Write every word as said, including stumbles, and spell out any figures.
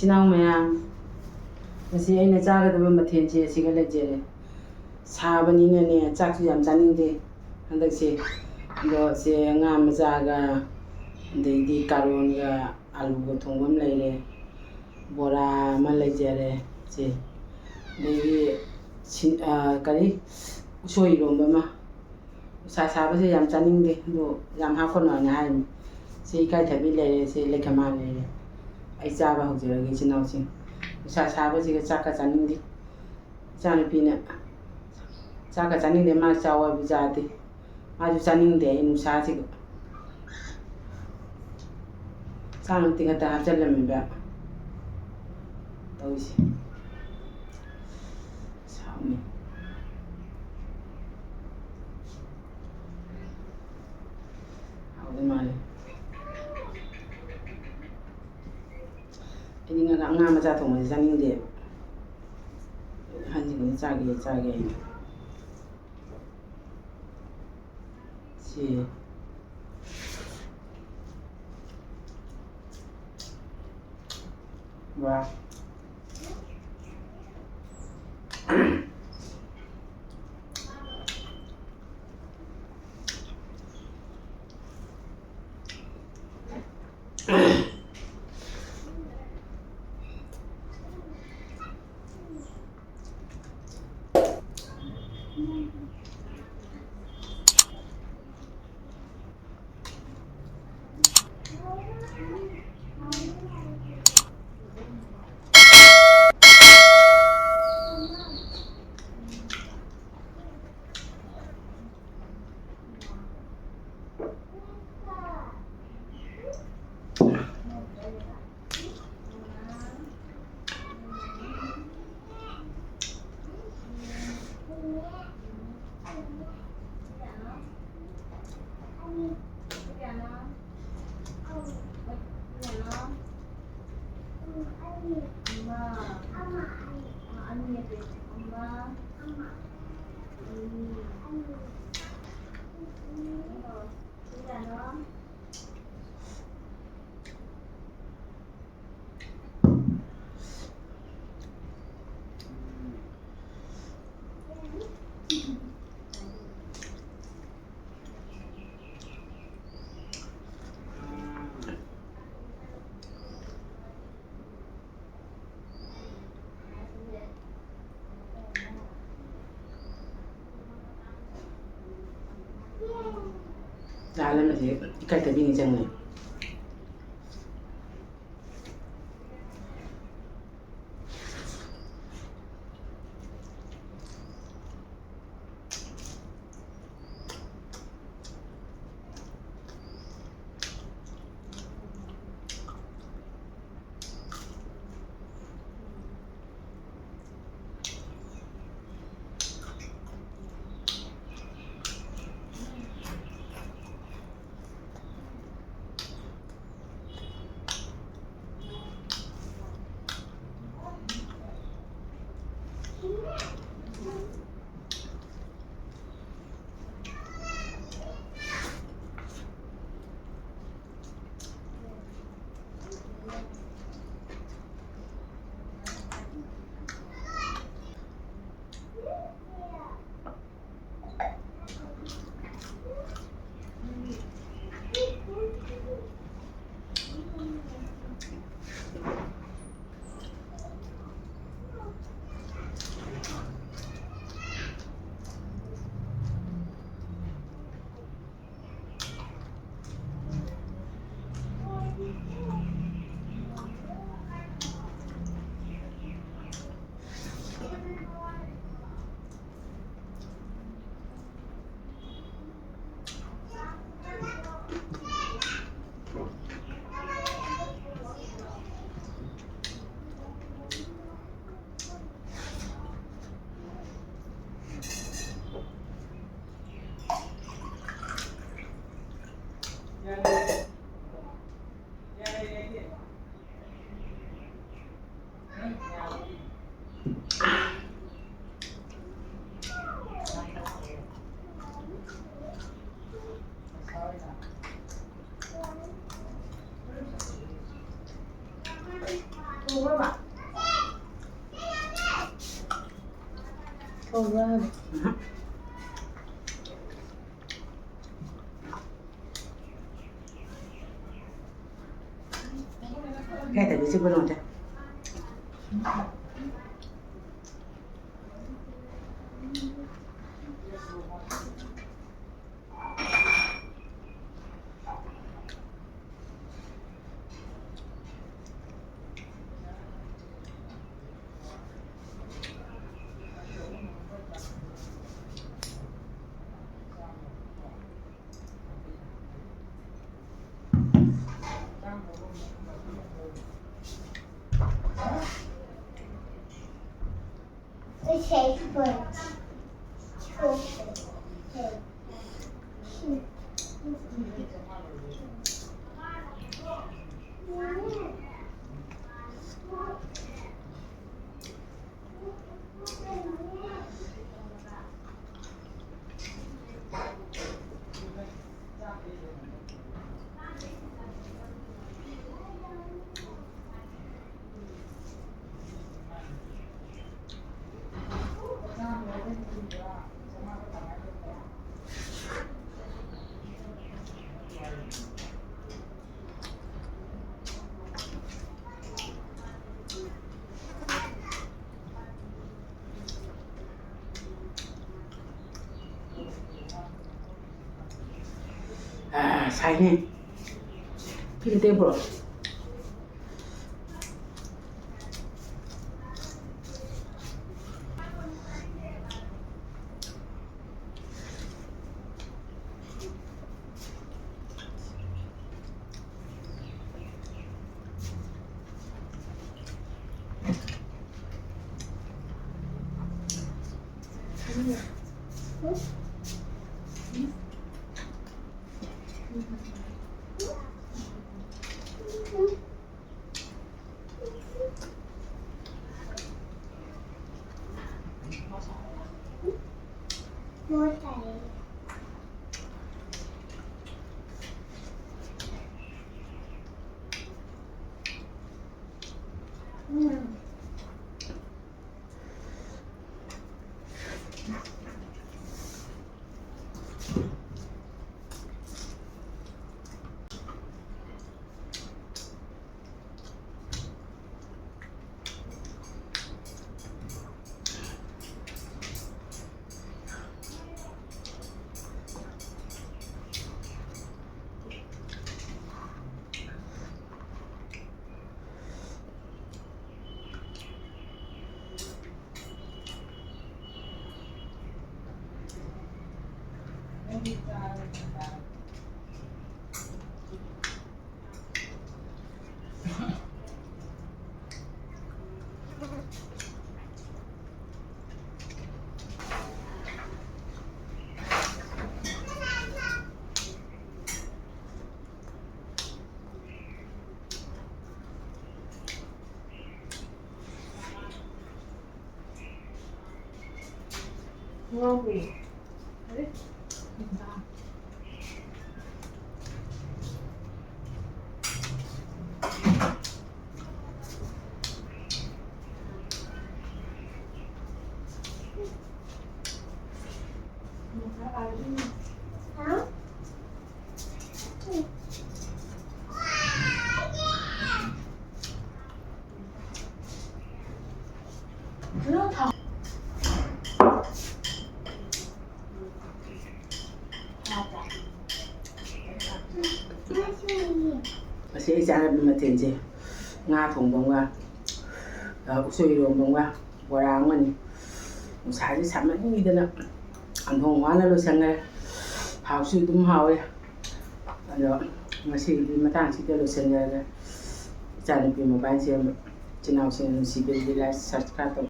ꯏꯅꯥꯎ ꯃꯌꯥꯝ, ꯉꯁꯤ ꯑꯩꯅ ꯆꯥꯒꯗꯕ ꯃꯊꯦꯜꯁꯦ ꯑꯁꯤꯒ ꯂꯩꯖꯔꯦ꯫ ꯁꯥꯕꯅꯤꯅꯅꯦ, ꯆꯥꯛꯁꯨ ꯌꯥꯝ ꯆꯥꯅꯤꯡꯗꯦ ꯍꯟꯗꯛꯁꯦ꯫ ꯑꯗꯣ ꯁꯦ, ꯉꯥ ꯃꯆꯥꯒ, ꯑꯗꯩꯗꯤ ꯀꯥꯔꯣꯟꯒ, ꯑꯂꯨꯒ ꯊꯣꯡꯕ ꯑꯃ ꯂꯩꯔꯦ, ꯕꯣꯔꯥ ꯑꯃ ꯂꯩꯖꯔꯦ ꯁꯦ, ꯑꯗꯩꯗꯤ ꯁꯤ-, ꯑ, ꯀꯔꯤ, ꯎꯁꯣꯏ ꯏꯔꯣꯝꯕ ꯑꯃ꯫ ꯅꯨꯡꯁꯥ ꯁꯥꯕꯁꯦ ꯌꯥꯝ ꯆꯥꯅꯤꯡꯗꯦ, ꯑꯗꯣ ꯌꯥꯝ ꯍꯥꯞꯀꯅꯣ ꯍꯥꯏꯅ ꯍꯥꯏꯔꯤꯅꯤ꯫ ꯁꯤ ꯏꯀꯥꯏꯊꯕꯤ ꯂꯩꯔꯦ, ꯁꯤ ꯂꯩꯈꯃꯥ ꯂꯩꯔꯦ꯫ ꯑꯩ ꯆꯥꯕ ꯍꯧꯖꯔꯒꯦ, ꯏꯆꯤꯟ ꯏꯅꯥꯎꯁꯤꯡ꯫ ꯅꯨꯡꯁꯥ ꯁꯥꯕꯁꯤꯒ ꯆꯥꯛꯀ ꯆꯥꯅꯤꯡꯗꯦ꯫ ꯏꯆꯥꯅꯨꯄꯤꯅ ꯆꯥꯛꯀ ꯆꯥꯅꯤꯡꯗꯦ, ꯃꯥ ꯆꯥꯎ ꯍꯥꯏꯕ ꯆꯥꯗꯦ꯫ ꯃꯥꯁꯨ ꯆꯥꯅꯤꯡꯗꯦ ꯑꯩ ꯅꯨꯡꯁꯥꯁꯤꯒ꯫ ꯆꯥꯅꯕ ꯇꯤꯡꯈꯠꯇ ꯍꯥꯞꯆꯜꯂꯝꯃꯤꯕ ꯇꯧꯔꯤꯁꯦ꯫ ꯁꯥꯎꯅꯤ꯫ ꯍꯥꯎꯗꯧ ꯃꯥꯜꯂꯦ꯫ ꯑꯩꯗꯤ ꯉꯥ, ꯉꯥ ꯃꯆꯥ ꯊꯣꯡꯕꯁꯦ ꯆꯥꯅꯤꯡꯗꯦꯕ꯫ ꯑꯍꯟꯁꯤꯡꯅ ꯆꯥꯒꯦ, ꯆꯥꯒꯦ ꯍꯥꯏꯅ꯫ ꯁꯤ꯫ ꯋꯥ꯫ ꯂꯥꯜ ꯑꯃꯗꯤ ꯏꯀꯥꯏ ꯊꯕꯤꯅꯤ ꯆꯪꯉꯤ꯫ ꯊꯣꯡꯕ꯭ꯔꯥ ꯍꯥꯏꯕ? ꯏꯀꯥꯏꯗꯕꯤꯁꯤꯕꯨ ꯂꯣꯟꯗꯦ꯫ Say birds. Chocolate. ꯁꯥꯏꯅꯤ꯫ ꯐꯤꯗ ꯇꯩꯕ꯭ꯔꯣ? ꯉꯁꯤ ꯑꯩ ꯆꯥꯔꯕ ꯃꯊꯦꯜꯁꯦ ꯉꯥ ꯊꯣꯡꯕ ꯑꯃꯒ, ꯑ, ꯎꯁꯣꯏ ꯏꯔꯣꯝꯕ ꯑꯃꯒ, ꯕꯣꯔꯥ ꯑꯃꯒꯅꯤ꯫ ꯅꯨꯡꯁꯥꯁꯦ ꯁꯥꯃꯟꯈꯤꯗꯅ ꯑꯟꯊꯣꯡ ꯋꯥꯅ ꯂꯣꯏꯁꯟꯈ꯭ꯔꯦ꯫ ꯍꯥꯎꯁꯨ ꯑꯗꯨꯝ ꯍꯥꯎꯋꯦ꯫ ꯑꯗꯣ ꯉꯁꯤꯒꯤꯗꯤ ꯃꯇꯥꯡꯁꯤꯗ ꯂꯣꯏꯁꯟꯖꯔꯒꯦ꯫ ꯏꯆꯥꯅꯨꯄꯤ mobile ꯁꯦꯝꯕ, ꯏꯆꯤꯟ ꯏꯅꯥꯎꯁꯤꯡꯅ ꯅꯨꯡꯁꯤꯕꯤꯔꯗꯤ like, subscribe ꯇꯧ꯫